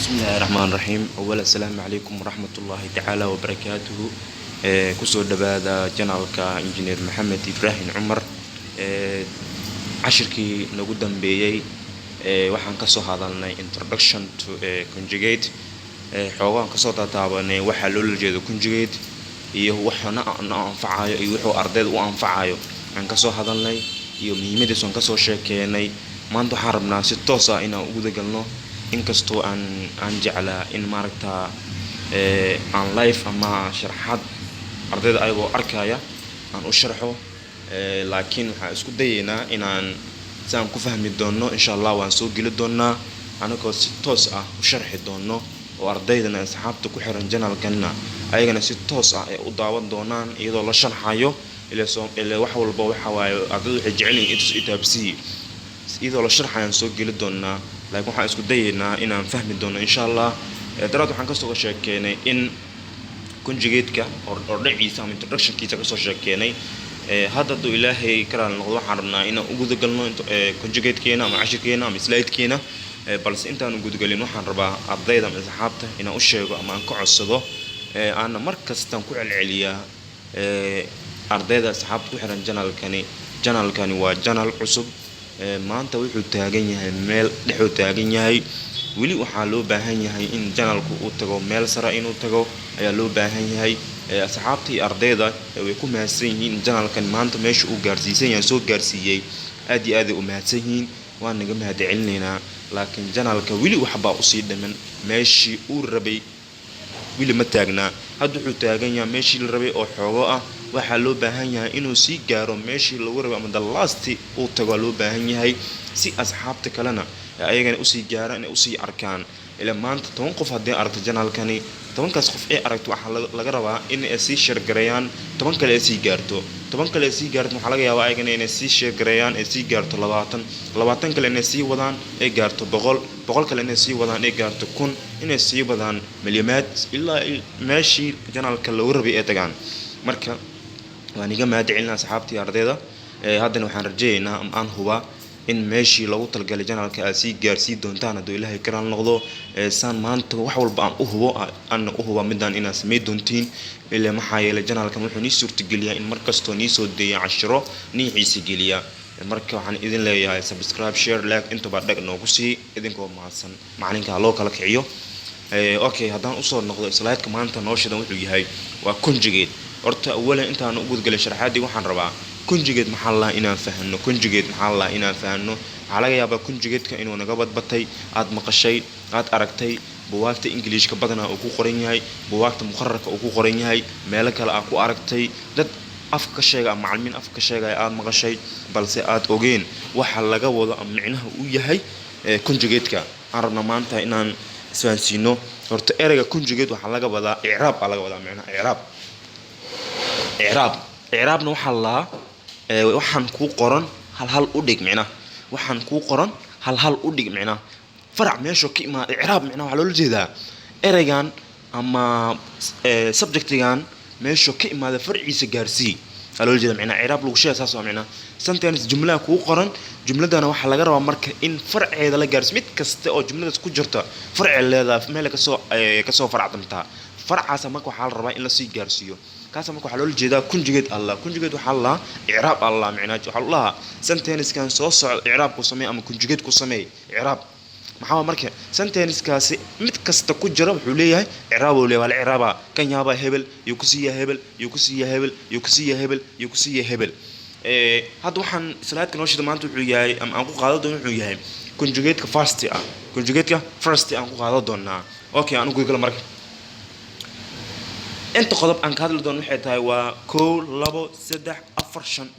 Bismillahi raxmaan raxiim. Awal, assalaamu calaykum waraxmatullaahi tacaala wabarakaatuhu. Kusoo dhawaada channelka Injineer Maxamed Ibraahim Cumar. Cashirkii nagu dambeeyey waxaan kasoo hadalnay introduction to conjugate. Xoogaan kasoo taataabanay waxaa loola jeedo conjugate iyo waxana na anfacayo iyo wuxuu ardayda u anfacayo aan kasoo hadalnay iyo muhiimadiis aan kasoo sheekeenay. Maanta waxaan rabnaa si toos ah inaan u gudagalno, inkastoo aan jeclaa in maaragta aan live ama sharxaad ardayda ayagoo arkaya aan u sharxo, laakiin waxaan isku dayaynaa inaan si aan ku fahmi doono. Insha Allah waan soo geli doonaa anagoo si toos ah u sharxi doono oo ardaydana, asxaabta ku xiran channelkanna, ayagana si toos ah ay u daawan doonaan iyadoo la sharxayo. Ile wax walba waxa waaye ardaydu waxay jecel yihiin itus itaabsiyi. Iyadoo la sharxayaan soo geli doonaa, laakiin waxaan isku dayaynaa inaan fahmi doono insha Allah. Daraad waxaan kasoo sheekeenay in conjugate-ka ordhaciisa ama introductionkiisa kasoo sheekeenay. Hadda hadduu Ilaahay ka raali noqdo, waxaan rabnaa inaan u gudagalno conjugate-keena ama cashirkeena ama slide-keena. Balse intaan u gudagalin, waxaan rabaa ardayda ama asxaabta inaan u sheego ama aan ka codsado, aana mar kastaan ku celceliyaa ardayda, asxaabta ku xiran channelkani. Channelkani waa channel cusub. Maanta wuxuu taagan yahay meel dhexuu taagan yahay. Weli waxaa loo baahan yahay in channelku uu tago meel sare, inuu tago ayaa loo baahan yahay. Asxaabta iyo ardayda way ku mahadsan yihiin in channelkan maanta meesha uu gaarsiisan yahay soo gaarsiiyey. Aad iyo aad ay u mahadsan yihiin, waan naga mahad celinaynaa, laakiin channelka weli waxbaa usii dhiman. Meeshii uu rabay weli ma taagnaa. Hadda wuxuu taagan yahay meeshii la rabay oo xoogo ah. Waxaa loo baahan yahay inuu sii gaaro meeshii lagu rabay ama the last uu tago loo baahan yahay, si asxaabta kalena ayagana usii gaaraan, inay usii arkaan. Ilaa maanta 10 qof haddii aragto channelkani, 10kaas qof ee aragto waxaa laga rabaa in ay sii share gareeyaan, 10 kale ay sii gaarto, 10 kale ay sii gaarto. Waxaa laga yaabaa ayagana inay sii share gareeyaan, ay sii gaarto 20, 20 kale inay sii wadaan, ay gaarto 100, 100 kale inay sii wadaan, ay gaarto 1000, inay sii wadaan milyamaad, ilaa meeshii channelka loogu rabay ay tagaan. Marka waan iga mahad celinaa asxaabtii ardayda. Haddana waxaan rajaynaynaa ama aan hubaa in meeshii loogu talagalay channelka aad sii gaarsii doontaan hadduu Ilaahay karaal noqdo. Saan maanta wax walba aan u hubo, ana u huba midaan inaad samey doontiin, ilaa maxaa yeelay channelkan wuxuu nii suurtageliyaa in markastoo nii soo deeya cashiro nii xiisi geliya. Marka waxaan idin leeyahay subscribe, share, like intaba dhag noogu sii, idinkoo mahadsan. Macalinka loo kala kiciyo. Okay, haddaan usoo noqdo slideka maanta noo shidan, wuxuu yahay waa conjugate. Horta awalan, intaan u gudgalin sharaxaadii, waxaan rabaa conjugate maxaa la inaan fahano. Conjugate maxaa la inaan fahano. Waxaa laga yaabaa conjugate-ka inuu naga badbatay, aad maqashay, aad aragtay buwaagta Ingiliishka badanaa uu ku qoran yahay, buwaagta muqararka uu ku qoran yahay, meelo kale aad ku aragtay, dad afka ka sheega ama macalimiin afka ka sheegaya aad maqashay, balse aad ogeen waxa laga wado ama micnaha uu yahay conjugate-ka. Aan rabna maanta inaan isfahansiino. Horta ereyga conjugate waxaa laga wadaa icraab aa laga wadaa, micnaha icraab. Icraab, icraabna waxaa la lahaa waxaan kuu qoran hal hal u dhig. Micnaha waxaan kuu qoran hal hal u dhig, micnaha farac meeshuu ka imaada icraab. Micnaha waxaa loola jeedaa ereygan ama subjectigan meeshuu ka imaada farciisa gaarsii waxaa loola jeeda. Micnaha icraab lagu sheega saas waa micnaha sentence, jumlaha kuu qoran. Jumladana waxaa laga rabaa marka in farceeda la gaarsiyo. Mid kasta oo jumladaas ku jirta farci leedahay, meel kasoo faracdantaa. Farcaasa marka waxaa la rabaa in lasii gaarsiiyo. Kaasa marka waxaa loola jeedaa conjugate. Allah, conjugate waxaa la lahaa icraab. Allah, micnaha waxaa la lahaa sentencekan soo socda icraab ku sameey ama conjugate ku sameey. Icraab maxaa? Marka sentencekaasi mid kasta ku jira wuxuu leeyahay icraab uu leeyahay. Waa la icraabaa. Kan yaabaa hebel iyo kusiiya hebel iyo kusiiya hebel iyo kusiiya hebel iyo kusiiya hebel. Hadda waxaan slideka noo shida maanta wuxuu yahay ama aan ku qaadan doono wuxuu yahay conjugate-ka first ah. Conjugate-ka first aan ku qaadan doonaa. Okay, aan u gudgalo. Marka inta qodob aan ka hadli doono waxay tahay waa kow, labo, saddex, afar, shan.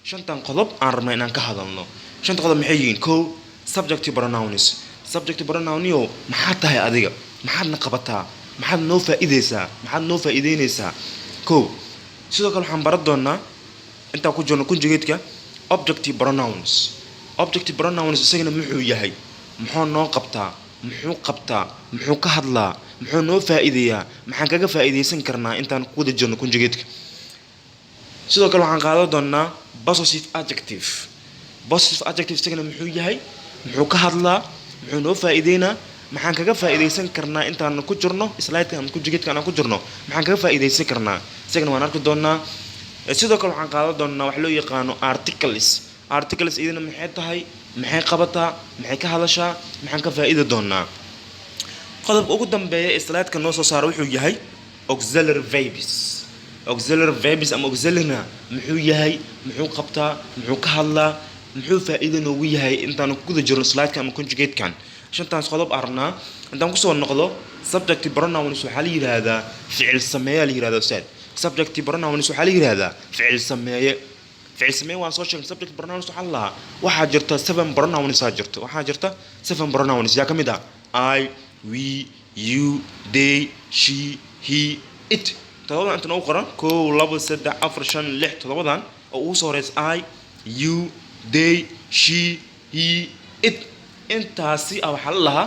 Shantan qodob aan rabnaa inaan ka hadalno. Shanta qodob maxay yihiin? Kow, subject pronouns. Subject pronounio maxaa tahay adiga? Maxaadna qabataa? Maxaad noo faa'iideysaa? Maxaad noo faa'iideyneysaa? Kow, sidoo kale waxaan baran doonaa intaan ku jirno conjugate-ka objective pronouns. Objective pronouns isagana muxuu yahay? Muxuu noo qabtaa? Muxuu qabtaa? Muxuu ka hadlaa? Muxuu noo faa'iideeyaa? Maxaan kaga faa'iideysan karnaa intaan ku wada jirno conjugate-ka? Sidoo kale waxaan qaadan doonaa possessive adjective. Possessive adjective isagana muxuu yahay? Muxuu ka hadlaa? Muxuu noo faa'iideynaa? Maxaan kaga faa'iidaysan karnaa intaan ku jirno slide-kan ama conjugate-kan aan ku jirno? Maxaan kaga faa'iidaysan karnaa? Isagana waan arki doonaa. Sidoo kale waxaan qaadan doonaa wax loo yaqaano articles. Articles iyadana maxay tahay? Maxay qabataa? Maxay ka hadashaa? Maxaan ka faa'iidi doonaa? Qodobka ugu dambeeya ee slide-ka noo soo saara wuxuu yahay auxiliary verbs. Auxiliary verbs ama auxiliary muxuu yahay? Muxuu qabtaa? Muxuu ka hadlaa? Muxuu faa'iido noogu yahay intaan ku guda jirno slide-kan ama conjugate-kan? Shantaas qodob arnaa. Intaan kusoo noqdo subject pronouns, waxaa la yidhaahdaa ficil sameeyaa la yidhahdaa, ustaad. Subject pronouns waxaa la yidhahdaa ficil sameeye. Ficil sameeye waan soo sheegnay. Subject pronouns waxaa la lahaa, waxaa jirta seven pronouns aa jirto. Waxaa jirta seven pronouns. Yaa ka mid ah? I, we, you, they, she, he, it. Todobadan inta noogu qoran: kow, labo, saddex, afar, shan, lix, todobadan oo ugu soo horeysa: I, you, they, she, he, it. Intaasi ah waxaa la lahaa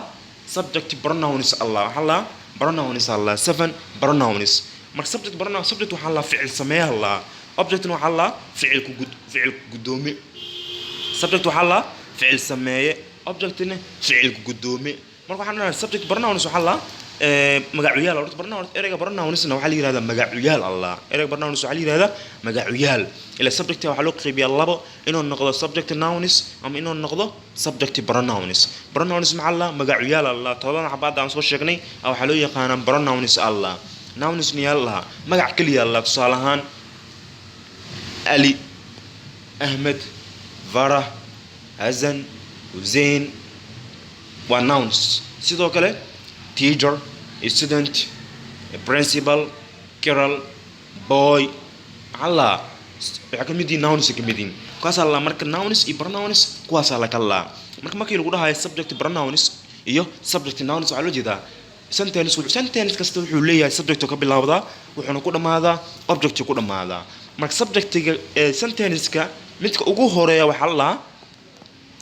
subject pronouns. Allah, waxaa la lahaa pronouns allah, seven pronouns. Marka subject pronoun, subject waxaa la lahaa ficil sameeyaha la lahaa, objectna waxaa la lahaa ficil ku gud, ficil gudoome. Subject waxaa la lahaa ficil sameeye, objectna ficil ku gudoome. Marka waxaan dhahnaa subject pronouns waxaa la magacuyaal. Horta pronouns, ereyga pronounsna waxaa la yihahdaa magacuyaal. Allah, ereyga pronouns waxaa la yihahdaa magacuyaal. Ila subject waxaa loo qeybiyaa labo: inuu noqdo subject nouns ama inuu noqdo subject pronouns. Pronouns maxaa la? Magacuyaal. Allah, todobadan xabaad aan soo sheegnay waxaa loo yaqaanaa pronouns. Allah, nouns niyaa lahaa? Magac keliya. Allah, tusaale ahaan Ali, Ahmed, Farah, Hasan, Hussein waa nouns. Sidoo kale teacher, student, principal, girl, boy, maxaa la, waxay ka mid yihiin nouns, ka mid yihiin kuwaasaa la. Marka nouns iyo pronouns kuwaasaa la kala laa. Marka markii lagu dhahayo subject pronouns iyo subject nouns, waxaa loo jeedaa sentence. Sentence kasta wuxuu leeyahay subject oo ka bilowdaa, wuxuuna ku dhammaadaa object ku dhammaadaa. Marka subjectiga ee sentenceka midka ugu horeeya waxaa la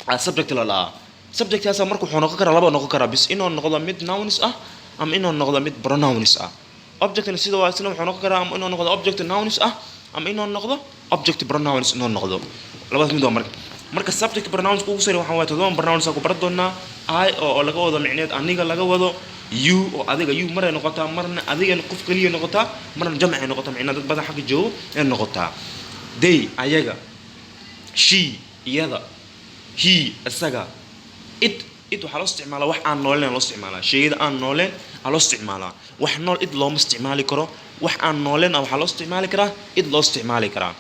dhahaa subject la dhahaa. Subjectaasa marka wuxuu noqon karaa laba, noqon karaa bis: inuu noqdo mid nouns ah ama inuu noqdo mid pronouns ah. Objectna sida waa isna wuxuu noqon karaa ama inuu noqdo object nouns ah ama inuu noqdo object pronouns inuu noqdo. Labadaas mid waa. Marka subject pronouns ugu sare waxaa waaye todoba pronouns ku baran doonaa: I oo laga wado micneed aniga laga wado, you oo adiga, you maray noqotaa, marna adiga qof keliya noqotaa, marna jamc ay noqotaa, micnaa dad badan xagga joogo ay noqotaa; they ayaga, she iyada, he isaga, it. It waxaa loo isticmaalaa wax aan nooleen loo isticmaalaa, sheyada aan nooleen aa loo isticmaalaa. Wax nool it looma isticmaali karo. Wax aan nooleen ah waxaa loo isticmaali karaa, it loo isticmaali karaa.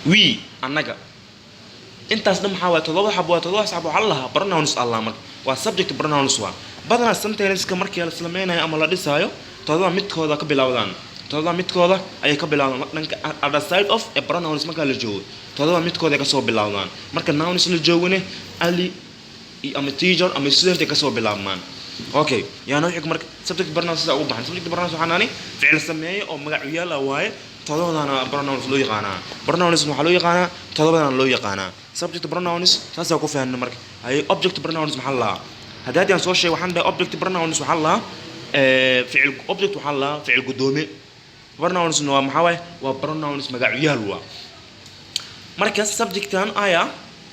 We annaga. Intaas dhan maxaa waay? Todoba xabo waa. Todoba xabo waxaa la lahaa pronouns. Allah, marka waa subject pronouns. Waa badanaa sentenceska markii la samaynayo ama la dhisaayo todoba midkooda ka bilowdaan, todoba midkooda ayay ka bilowdaan. Dhanka other side of a pronouns markaa la joogo, todoba midkooda ay kasoo bilowdaan. Marka nouns la joogane, Ali ama teacher ama student ay kasoo bilaabmaan. Okay, yaana wixii marka subject pronouns sidaa ugu baxan. Subject pronouns waxaa naani ficil sameeye oo magacuyaal ah waaye. Todobadana pronouns loo yaqaanaa, pronouns waxaa loo yaqaanaa todobadana loo yaqaanaa subject pronouns. Saasaa ku fahanna. Marka hay object pronouns maxaa la lahaa? Haddii haddii aan soo sheegay, waxaan dhahay object pronouns waxaa la lahaa ficil, object waxaa la lahaa ficil gudoome. Pronouns waa maxaa waaye? Waa pronouns magacuyaal waa. Marka subjectan aya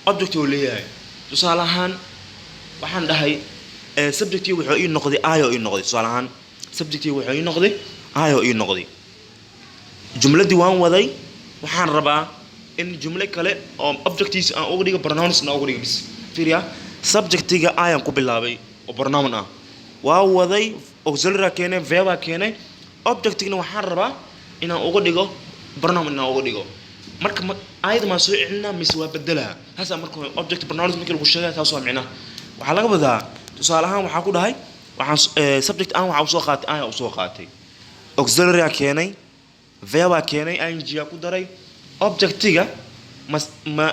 object uu leeyahay. Tusaale ahaan waxaan dhahay subjectii wuxuu ii noqday I oo ii noqday. Tusaale ahaan subjectii wuxuu ii noqday I oo ii noqday. Jumladii waan waday, waxaan rabaa in jumlo kale oo objectiisa aan uga dhigo pronouns na uga dhigo. Bis fiiriya, subjectiga ayaan ku bilaabay oo pronoun ah, waa waday, auxiliary keenay, verb keenay. Objectigna waxaan rabaa inaan uga dhigo pronoun, inaan uga dhigo. Marka ma ayada maan soo celinaa mise waa bedelaa? Taasaa marka object pronouns markii lagu sheegaya, taas waa micnaha waxaa laga wadaa. Tusaale ahaan waxaa ku dhahay waxaan subject aan waxaa usoo qaatay aya usoo qaatay, auxiliary keenay, verb keenay, ing ku daray. Objectiga mas ma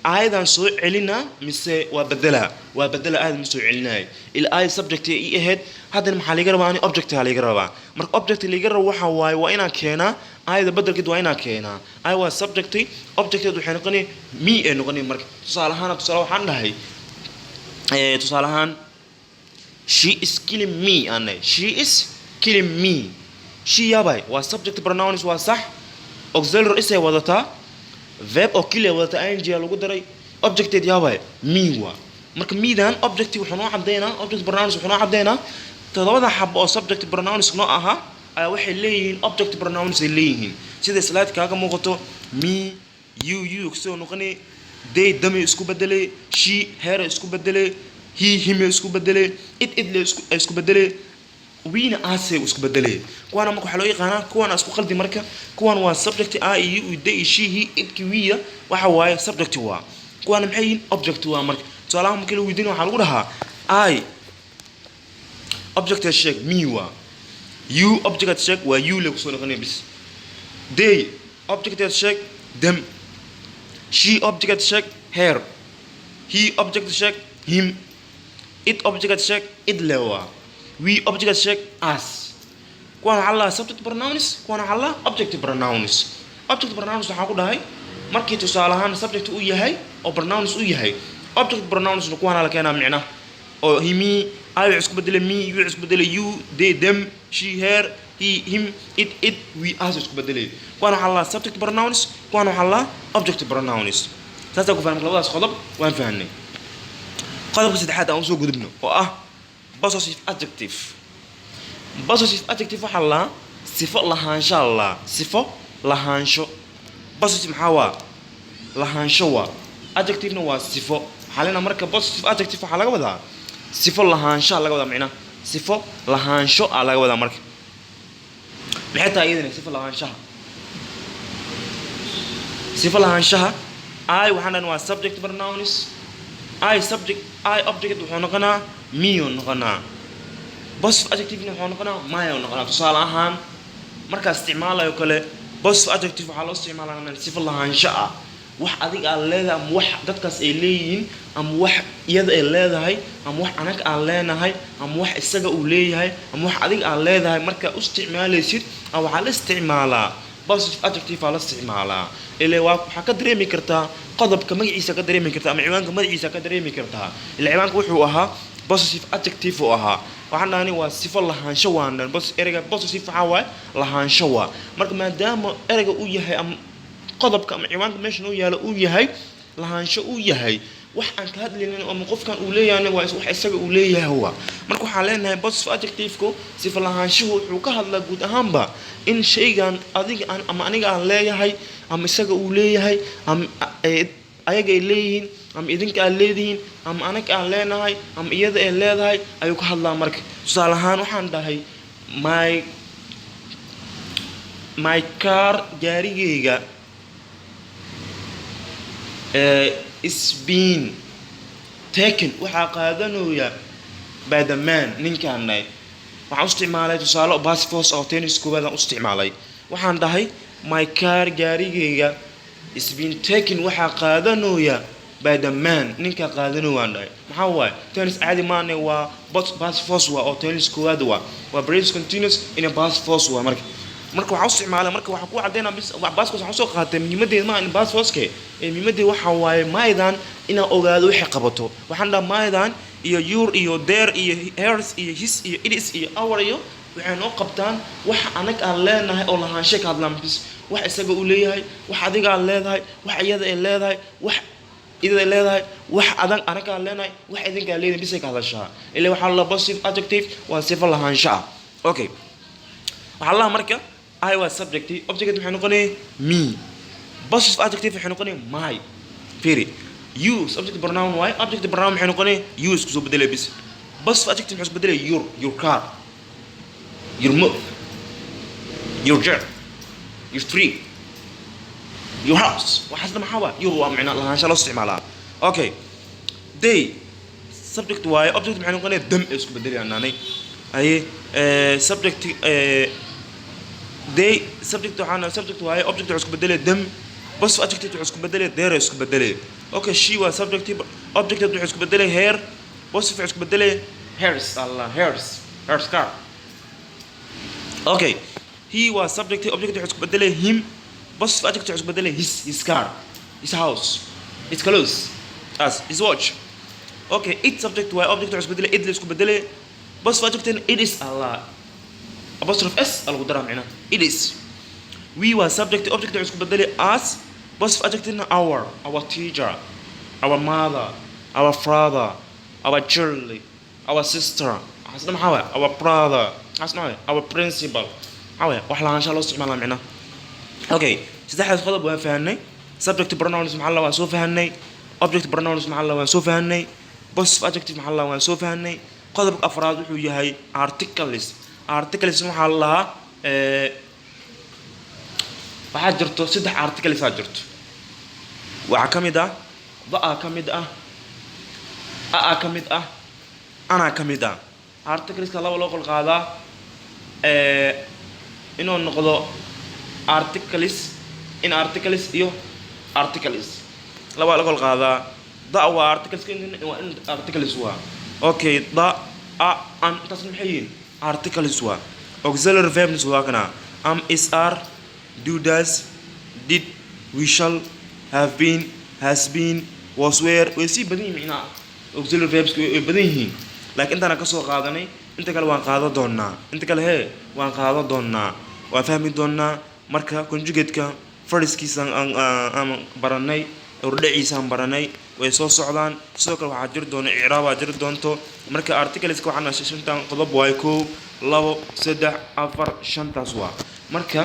ayadan soo celinaa mise waa bedelaa? Waa bedela, aayad ma soo celinayo ila aayad subject ii ahayd. Haddana maxaa liiga rabaa? Ani object aa liiga rabaa. Marka object liiga rabo waxa waaye waa inaan keenaa aayada bedelkeed, waa inaan keenaa ay waa subject. Objecteed waxay noqonay me ay noqonay. Marka tusaale ahaan, tusaale waxaan dhahay tusaale ahaan "She is killing me" aan dhahay. "She is killing me." She yabay waa subject pronouns, waa sax. Auxiliary is ay wadataa, verb oo kill ay wadataa, ing lagu daray. Objected yabay me waa. Marka me-dan object wuxuu noo caddeynaa, object pronouns wuxuu noo caddeynaa toddobada xabo oo subject pronouns noo ahaa ayaa waxay leeyihiin object pronouns ay leeyihiin, sida slide kaaga muuqato. Me, you, you kasoo noqonay, they, them isku bedelay, she, her isku bedelay, he, him isku bedelay, it, it le isku bedelay, we-na us isku bedelay. Kuwaana marka waxaa loo yaqaanaa, kuwaana isku qaldi. Marka kuwan waa subject, I, you, they, she, he, it-ki, we-da waxa waaye subject waa. Kuwaana maxay yihiin? Object waa. Marka tusaalaha markii la weydiin waxaa lagu dhahaa I object sheeg, me waa. You object sheeg, waa you le kusoo noqonaya bis. They object sheeg, them. She object sheeg, her. He object sheeg, him. It object sheeg, it le waa. We object sheeg, us. Kuwan waxaa la subject pronouns, kuwan waxaa la object pronouns. Object pronouns waxaa ku dhahay markii tusaale ahaan subject uu yahay oo pronouns uu yahay, object pronouns kuwaana la keenaa micnaha oo he, me, I wuxuu isku bedelay me, you wuxuu isku bedelay you, they, them, she, her, he, him, it, it, we, us isku bedelay. Kuwan waxaa la subject pronouns, kuwan waxaa la object pronouns. Saasaa ku fahmay. Labadaas qodob waan fahnay. Qodobka saddexaad aan usoo gudubno oo ah possessive adjective. Possessive adjective waxaa la sifo lahaansho la sifo lahaansho. Possessive maxaa waa? Lahaansho waa. Adjectivena waa sifo. Waxaa leenaha marka possessive adjective waxaa laga wadaa sifo lahaansho laga wadaa, micnaha sifo lahaansho aa laga wadaa. Marka maxay tahay iyadana sifo lahaanshaha? Sifo lahaanshaha, I waxaan dhahan waa subject pronouns. I subject, I object wuxuu noqonaa me uu noqonaa. Possessive adjectivena wuxuu noqonaa my uu noqonaa. Tusaale ahaan markaa isticmaalayo kale, possessive adjective waxaa loo isticmaalaa sifo lahaansho ah, wax adiga aad leedahay ama wax dadkaas ay leeyihiin ama wax iyada ay leedahay ama wax anaga aan leenahay ama wax isaga uu leeyahay ama wax adiga aad leedahay. Markaa u isticmaalaysid waxaa la isticmaalaa possessive adjective aa la isticmaalaa. Ile waa waxaa ka dareemi kartaa qodobka magaciisa ka dareemi kartaa ama ciwaanka magaciisa ka dareemi kartaa. Ila ciwaanka wuxuu ahaa possessive adjective uu ahaa. Waxaan dhahani waa sifo lahaansho. Waan dhan ereyga possessive waxaa waaye lahaansho waa. Marka maadaama ereyga uu yahay ama qodobka ama ciwaanka meeshan uu yaalo uu yahay lahaansho uu yahay, wax aan ka hadlaynin ama qofkan uu leeyahayna waa wax isaga uu leeyahay waa. Marka waxaan leenahay possessive adjective-ku, sifa lahaanshuhu, wuxuu ka hadlaa guud ahaanba in shaygan adiga aan ama aniga aan leeyahay ama isaga uu leeyahay ama ayaga ay leeyihiin ama idinka aad leedihiin ama anaga aan leenahay ama iyada ay leedahay ayuu ka hadlaa. Marka tusaale ahaan waxaan dhahay my car, gaarigayga, is being taken, waxaa qaadanooya, by the man, ninkaan dhahay. Waxaan u isticmaalay tusaale passive voice oo tense koowaad aan u isticmaalay. Waxaan dhahay my car, gaarigayga, is being taken, waxaa qaadanooya, by the man, ninkaa qaadanooya waan dhahay. Maxaa waaye? Tense caadi maane, waa passive voice waa oo tense koowaad waa present continuous in a passive voice waa. Marka waxaa u isticmaalay, marka waxaa ku caddeynaa bis passive voice waxaan usoo qaatay. Muhiimadeeda maaha in passive voice-ke ee muhiimadeeda waxaa waaye my-dan inaan ogaado waxay qabato. Waxaan dhaha my-dan iyo your iyo their iyo hers iyo his iyo its iyo our iyo waxay noo qabtaan wax anag aan leenahay oo lahaanshe ka hadlaan bis, wax isaga uu leeyahay, wax adiga aan leedahay, wax iyada ay leedahay, wax iyada ay leedahay, wax adan anaga aan leenahay, wax idinka aan leedahay bisay ka hadashaa. Ilaa waxaa la possessive adjective waa sifo lahaansho ah. Okay, waxaa lahaa marka I waa subject, object maxay noqonaya? Me. Possessive adjective waxay noqonaya my. Fiiri, you subject pronoun waaye, object pronoun maxay noqonaya? You isku soo bedelaya bis. Possessive adjective maxay isku bedelaya? Your car, your mouth, your chair, your tree, your house. Waxaasna maxaa waa? Your waa macnaa lahaansha loo isticmaalaa. Okay, they subject waaye, object maxay noqonaya? Them ay isku bedelayaan naanay. Aye, subject, they subject, waxaana subject waaye, object wuxuu isku bedelaya them. Possessive adjective wuxuu isku bedelaya their ay isku bedelaya. Okay, she waa subject, object wuxuu isku bedelaya her, possessive wuxuu isku bedelaya hers, allah, hers, hers car. Okay, he waa subject, object wuxuu isku bedelaya him, possessive adjective wuxuu isku bedelaya his, his car, his house, his clothes, as his watch. Okay, it subject waaye, object wuxuu isku bedelaya it la isku bedelaya, possessive adjective it is, allah, apostrophe s lagu daraa macnaha it is. We waa subject, object wuxuu isku bedelay us, possessive adjective our teacher, our mother. Our father, our child, our sister, waxaas dhan maxaa waay? Our brother, waxaas maxaa waay? Our principal, maxaa waay? Wax lahaanshaha loo isticmaalaa micnaha. Okay, saddexdaas qodob waan fahanay. Subject pronouns maxaa la waan soo fahanay. Object pronouns maxaa la waan soo fahanay. Possessive adjective maxaa la waan soo fahanay. Qodobka afraad wuxuu yahay articles. Articles waxaa la lahaa, waxaa jirto saddex articles aa jirto. Waxaa ka mid ah the-a ka mid ah, a-a ka mid ah, an-aa ka mid ah. Articleska laba loo qol qaadaa, inuu noqdo articles in articles iyo articles. Laba la kol qaadaa. The waa articles, waa in articles waa. Okay, the, a, an, intaas maxay yihiin? Articles waa. Auxiliary verbs waa kana: am, is, are, do, does, did, we shall, have been, has been, was, were. Way sii badan yihiin micnaha, auxiliary verbs way badan yihiin, laakiin intaana kasoo qaadanay. Inta kale waan qaadan doonaa, inta kale hee waan qaadan doonaa, waan fahmi doonaa. Marka conjugate-ka fariskiisa aan baranay, hordhaciisaan baranay, way soo socdaan. Sidoo kale waxaa jiri doona icraabaa jiri doonto. Marka articleska waxaan shantan qodob waaye: kow, labo, saddex, afar, shantaas waa. Marka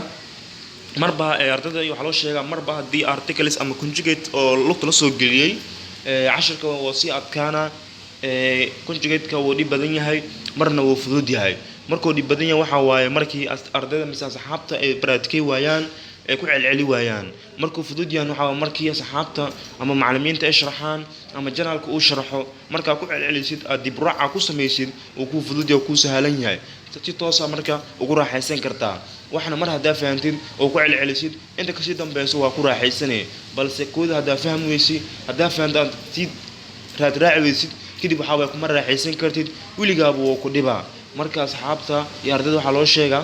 marba ardayda waxaa loo sheegaa, marba haddii articles ama conjugate oo lugta la soo geliyey, cashirka waa sii adkaana. Conjugate-ka wuu dhib badan yahay, marna wuu fudud yahay. Markuu dhib badan yahay waxaa waaye markii ardayda mise asxaabta ay baraadkay waayaan, ay ku celceli waayaan. Markuu fudud yahay waxaa waaye markii asxaabta ama macallimiinta ay sharaxaan ama channelka uu sharaxo, markaa ku celcelisid, aad dib raaca ku samaysid, uu kuu fudud yahay, kuu sahlan yahay, si toosa marka ugu raaxaysan kartaa. Waxna mar haddaa fahantid oo ku celcelisid, inta kasii dambeyso waa ku raaxaysanaya. Balse kooda haddaa fahmi weysid, haddaa fahamta aad sii raadraaci weysid, kadib waxaa waye kuma raaxaysan kartid, weligaaba wuu ku dhibaa. Marka asxaabta iyo ardayda waxaa loo sheegaa,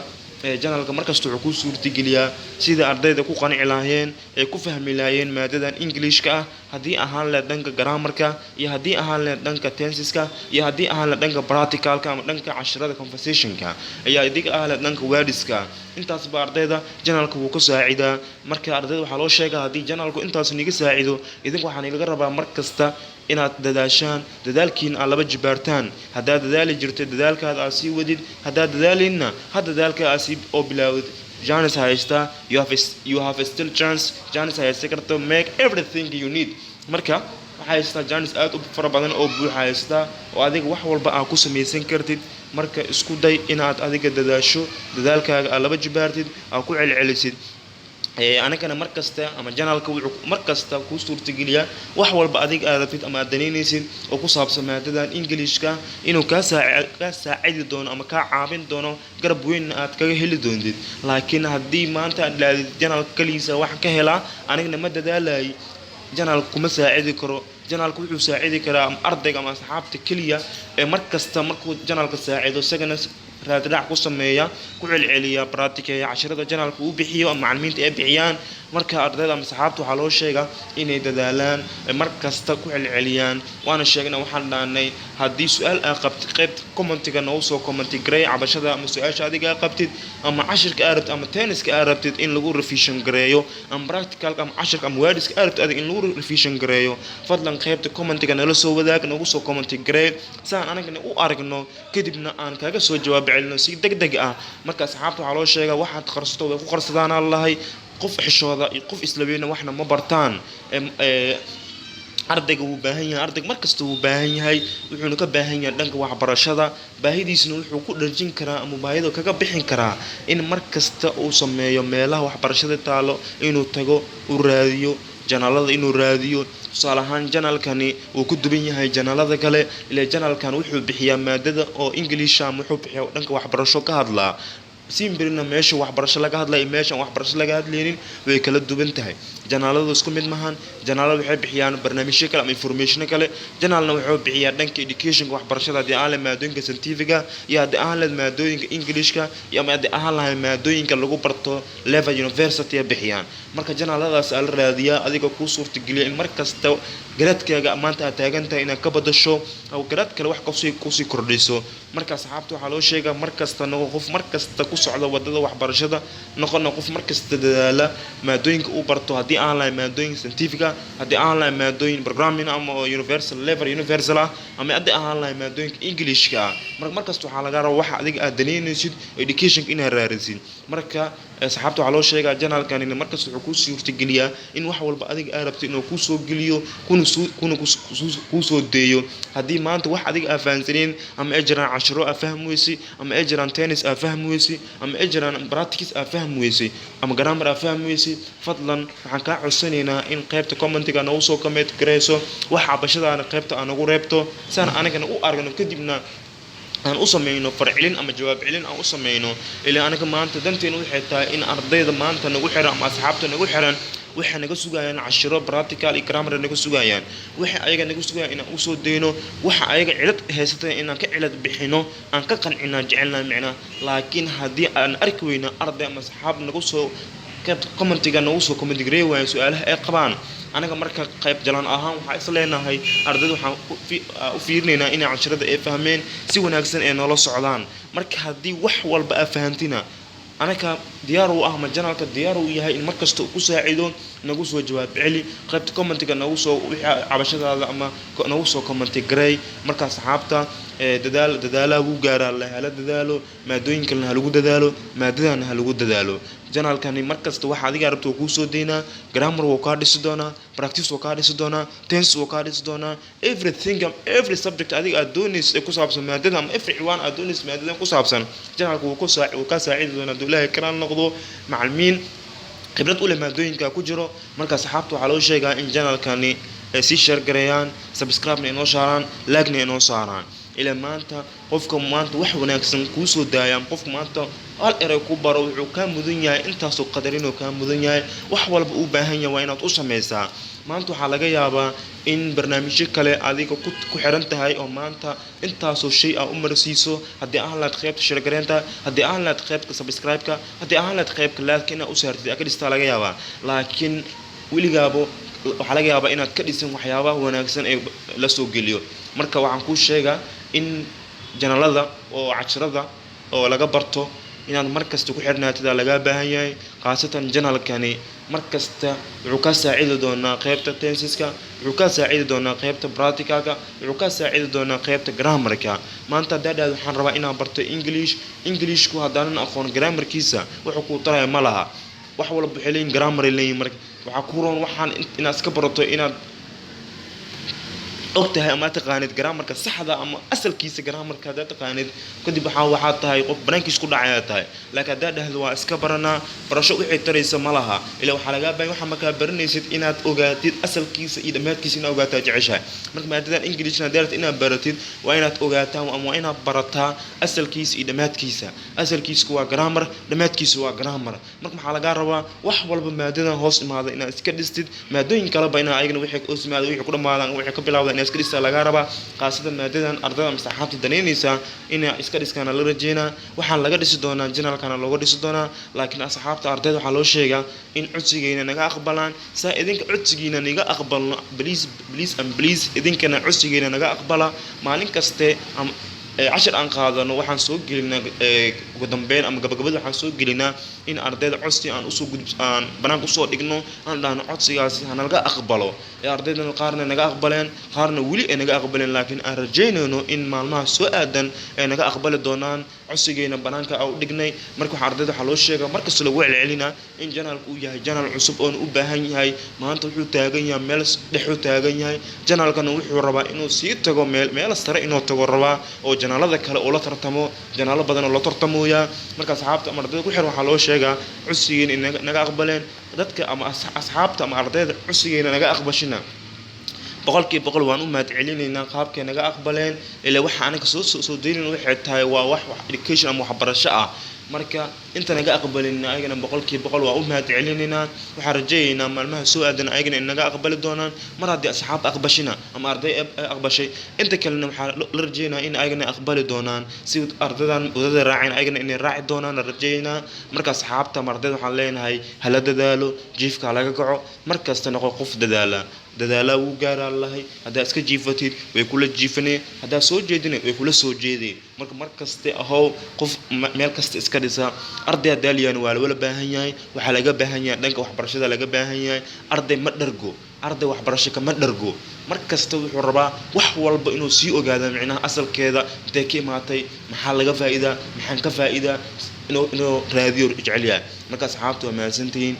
channelka markasta wuxuu kuu suurtageliyaa sida ardayda ku qanci lahaayeen, ay ku fahmi lahaayeen maadadan Englishka ah, haddii ahaan leed dhanka grammarka, iyo haddii ahaan leed dhanka tenseska, iyo haddii ahaan leed dhanka practicalka ama dhanka casharada conversationka, iyo haddii ahaan leed dhanka wordska. Intaasba ardayda channelka wuu ka saacidaa. Marka ardayda waxaa loo sheegaa, haddii channelku intaas niga saacido, idinka waxaa nilaga rabaa mar kasta inaad dadaashaan, dadaalkiina aad laba jibaartaan. Haddaad dadaali jirtay, dadaalkaada aad sii wadid. Haddaad dadaalinna, ha dadaalka aad sii oo bilaawid. Chance haystaa, you have a still chance. Chance haysta karto, make everything you need. Marka waxaa haystaa chance aad u fara badan oo buuxa haystaa, oo adiga wax walba aad ku samaysan kartid. Marka isku day inaad adiga dadaasho, dadaalkaaga aad laba jibaartid, aad ku celcelisid. Anagana mar kasta ama channelka wuxuu mar kasta kuu suurtageliyaa wax walba adiga aad rabtid ama aad danaynaysid oo ku saabsan maadadan Englishka, inuu kaa saacidi doono ama kaa caawin doono, garab weynna aad kaga heli doontid. Laakiin haddii maanta aad dhahdid, "Channelka kaligiisa wax ka helaa, anigna ma dadaalayay," channelka kuma saacidi karo. Channelka wuxuu saacidi karaa ardayga ama asxaabta keliya ee mar kasta markuu channelka saacido, isagana raadraac ku sameeya, ku celceliya, baraatikeeya casharada channelka uu bixiyo ama macallimiinta ay bixiyaan. Marka ardayda ama asxaabta waxaa loo sheegaa inay dadaalaan, mar kasta ku celceliyaan. Waana sheegna, waxaan dhahnay, haddii su-aal aa qabtid, qaybta commentiga noogu soo commenti gareey cabashada ama su-aasha adiga aa qabtid, ama cashirka aa rabtid, ama tenseka aa rabtid in lagu revision gareeyo, ama practicalka ama cashirka ama wordska aa rabtid adiga in lagu revision gareeyo. Fadlan qaybta commentiga nala soo wadaag, nagu soo commenti gareey, saan anagana u aragno, kadibna aan kaga soo jawaab celino si deg deg ah. Marka asxaabta waxaa loo sheegaa, waxaad qarsato way ku qarsadaan lahay. Qof xishooda iyo qof islaweyna waxna ma bartaan. Ardayga wuu baahan yahay, ardayga markasta wuu baahan yahay, wuxuuna ka baahan yahay dhanka waxbarashada. Baahidiisna wuxuu ku dharjin karaa ama baahida kaga bixin karaa in mar kasta uu sameeyo meelaha waxbarashada taalo inuu tago, uu raadiyo channelada, inuu raadiyo. Tusaale ahaan, channelkani wuu ku duwan yahay channelada kale, ilaa channelkan wuxuu bixiyaa maadada oo English ama wuxuu bixiyaa dhanka waxbarasho ka hadlaa. Simbrina meesha waxbarasho laga hadlaya, meeshaan waxbarasho laga hadlaynin way kala duwan tahay. Channeladu isku mid mahan. Channelada waxay bixiyaan barnaamijyo kale ama informationo kale. Channelna wuxuu bixiyaa dhanka educationka, waxbarashada, haddii aan lahayd maadooyinka scientifiga, iyo haddii aan lahayd maadooyinka Englishka, iyo ama haddii ahaan lahayd maadooyinka lagu barto level university ay bixiyaan. Marka channeladaas aa la raadiyaa, adigoo kuu suurtageliya in mar kasta Garaadkaaga maanta aad taagan tahay inaad ka badasho oo garaad kale wax kusii kordhiso. Marka asxaabta waxaa loo sheegaa, mar kasta noqo qof mar kasta ku socda wadada waxbarashada, noqona qof mar kasta dadaala maadooyinka uu barto, haddii aan lahay maadooyin scientific ah, haddii aan lahay maadooyin programming ama universal level universal ah, ama haddii aan lahay maadooyinka Englishka ah. Marka markasta waxaa laga rabaa waxa adiga aad danaynaysid educationka inaad raarisid. Marka asxaabta waxaa loo sheegaa, channelkani markasta wuxuu kuu suurtageliyaa in wax walba adiga aad rabto inuu kuu soo geliyo, kuna kuu soo deeyo. Haddii maanta wax adiga aa fahansaneen, ama ay jiraan cashiro aa fahmi weysay, ama ay jiraan tense aa fahmi weysay, ama ay jiraan practice aa fahmi weysay, ama grammar aa fahmi weysay, fadlan waxaan kaa codsanaynaa in qaybta commentiga nagu soo comment gareyso, wax cabashadaana qaybta aa nagu reebto, saan anagana u aragno, kadibna aan u sameyno farcelin ama jawaab celin aan u sameyno. Ilaa anaga maanta danteena waxay tahay in ardayda maanta nagu xiran ama asxaabta nagu xiran waxay naga sugayaan cashiro practical iyo grammar naga sugayaan, waxay ayaga naga sugayaan inaan usoo dayno, waxa ayaga cilad haysatay inaan ka cilad bixino, aan ka qancinaa jecelnaa micnaa. Laakiin haddii aan arki weyno arday ama asxaab nagu soo qaybta commentiga nagu soo comment gareey waayan su-aalaha ay qabaan, anaga marka qayb channel ahaan waxaa is leenahay ardayda waxaan u fiirinaynaa inay cashirada ay fahmeen si wanaagsan ee noola socdaan. Marka haddii wax walba aa fahantina, anaka diyaar u ah ama channelka diyaar uu yahay in markasta uu ku saacido. Nagu soo jawaab celi qaybta commentiga, nagu soo wixii cabashadaada ama nagu soo commenti gareey. Marka asxaabta, dadaal dadaalaha wuu gaaraa la hala dadaalo, maadooyinkalna ha lagu dadaalo, maadadana ha lagu dadaalo. Channelkani markasta waxa adiga rabto wuu kuu soo deynaa. Grammar wuu kaa dhisi doonaa, practice wuu kaa dhisi doonaa, tense wuu kaa dhisi doonaa, everything, every subject adiga aad doonaysid ee ku saabsan maadada, ama every ciwaan aad doonaysid maadada ku saabsan, channelka wuu kaa saacidi doonaa, hadduu Ilaahay karaan noqdo. Macalimiin khibrad u leh maadooyinka ku jiro. Marka asxaabta waxaa loo sheegaa in channelkani ay sii share gareeyaan, subscribe-na inoo saaraan, like-na inoo saaraan. Ilaa maanta qofka maanta wax wanaagsan kuu soo daaya ama qofka maanta hal eray ku baro, wuxuu kaa mudan yahay intaasoo qadarinoo kaa mudan yahay. Wax walba uu baahan yahay waa inaad u samaysaa. Maanta waxaa laga yaabaa in barnaamijyo kale adiga ku xiran tahay oo maanta intaasoo shay ah u marsiiso, haddii aan lahayd qaybta share gareynta, haddii aan lahayd qaybta subscribe-ka, haddii aan lahayd qaybta like-ka inaad u saartid aa ka dhistaa laga yaabaa. Laakiin weligaabo waxaa laga yaabaa inaad ka dhisin waxyaabaha wanaagsan ee la soo geliyo. Marka waxaan kuu sheegaa in channelada oo cashirada oo laga barto inaad mar kasta ku xirnaatid aa lagaa baahan yahay. Khaasatan channelkani mar kasta wuxuu kaa saacidi doonaa qaybta tenseska, wuxuu kaa saacidi doonaa qaybta practicalka, wuxuu kaa saacidi doonaa qaybta grammarka. Maanta haddaa dhahdo waxaan rabaa inaan barto English, Englishku haddaanan aqoon grammarkiisa wuxuu kuu taraya ma laha. Wax walba waxay leeyihin grammar ay leeyihin. Marka waxaa ku roon waxaan inaad iska barato inaad og tahay ama taqaanid grammarka saxda ama asalkiisa. Grammarka haddaad taqaanid, kadib waxaa tahay qof banaankiis ku dhacayaa tahay. Laakiin haddaad dhahdo waa iska baranaa, barasho wixii taraysa ma laha. Ilaa waxaa lagaa baahan waxaa markaa baranaysid inaad ogaatid asalkiisa iyo dhammaadkiisa, inaad ogaataa jeceshahay. Marka maadadan Englishna haddaad rabtid inaad baratid, waa inaad ogaataa ama waa inaad barataa asalkiisa iyo dhammaadkiisa. Asalkiisu waa grammar, dhammaadkiisu waa grammar. Marka maxaa lagaa rabaa? Wax walba maadadan hoos imaada inaad iska dhistid, maadooyin kaleba inaa ayagana wixii hoos imaada, wixii ku dhamaadaan, wixii ka bilawda inaad iska dhistaa lagaa rabaa. Khaasatan maadadan ardada ama saxaabta danaynaysaa inay iska dhiskaana la rajeynaa. Waxaan laga dhisi doonaa channelkana looga dhisi doonaa. Laakiin asxaabta ardayda waxaa loo sheegaa in codsigeyna naga aqbalaan, saa idinka codsigiina naga aqbalno. Please, please and please, idinkana codsigeena naga aqbala. Maalin kaste ama cashir aan qaadano waxaan soo gelinaa, ugu dambeyn ama gabagabada waxaan soo gelinaa in ardayda codsi aan usoo gudb aan banaanka usoo dhigno, aan dhahno codsigaasi hanalaga aqbalo. Ee ardaydana qaarna naga aqbaleen, qaarna weli ay naga aqbaleen, laakiin aan rajaynayno in maalmaha soo aadan ay naga aqbali doonaan codsigeena banaanka u dhignay. Marka waxaa ardayda waxaa loo sheegaa, markasta lagu celcelinaa, in channelka uu yahay channel cusub oona u baahan yahay. Maanta wuxuu taagan yahay meel dhexuu taagan yahay channelkana, wuxuu rabaa inuu sii tago meel meel sare inuu tago rabaa, oo channelada kale uu la tartamo, channelo badan oo la tartamooyaa. Marka asxaabta ama ardayda ku xiran waxaa loo sheegaa codsigeena in naga aqbaleen. Dadka ama asxaabta ama ardayda codsigeena naga aqbashina, 100% waan u mahad celinaynaa qaabkay naga aqbaleen. Ilaa waxa anaga soo daynayna waxay tahay waa wax education ama waxbarasho ah. Marka inta naga aqbalin ayagana 100% waa u mahad celinaynaa. Waxaan rajaynaynaa maalmaha soo aadan ayagana in naga aqbali doonaan. Mar haddii asxaab aqbashina ama arday aqbashay, inta kalena waxaa la rajaynaa in ayagana aqbali doonaan. Si ardaydan wadada raaceen ayagana inay raaci doonaan la rajaynaa. Marka asxaabta ama ardayda waxaan leenahay hala dadaalo, jiifka ha laga kaco, markasta noqo qof dadaala. Dadaalaa wuu gaaraa lahay. Haddaa iska jiifatid, way kula jiifaneen. Haddaa soo jeedina, way kula soo jeedeen. Marka mar kaste ahow qof meel kasta iska dhisa. Arday haddaa layihahna, waa lawala baahan yahay. Waxaa laga baahan yahay dhanka waxbarashada laga baahan yahay. Arday ma dhargo, arday waxbarasho kama dhargo. Mar kasta wuxuu rabaa wax walba inuu sii ogaado, micnaha asalkeeda intee ka imaatay, maxaa laga faa'iidaa, maxaan ka faa'iidaa, inuu raadiyo jecel yahay. Marka asxaabta, waa mahadsantihiin.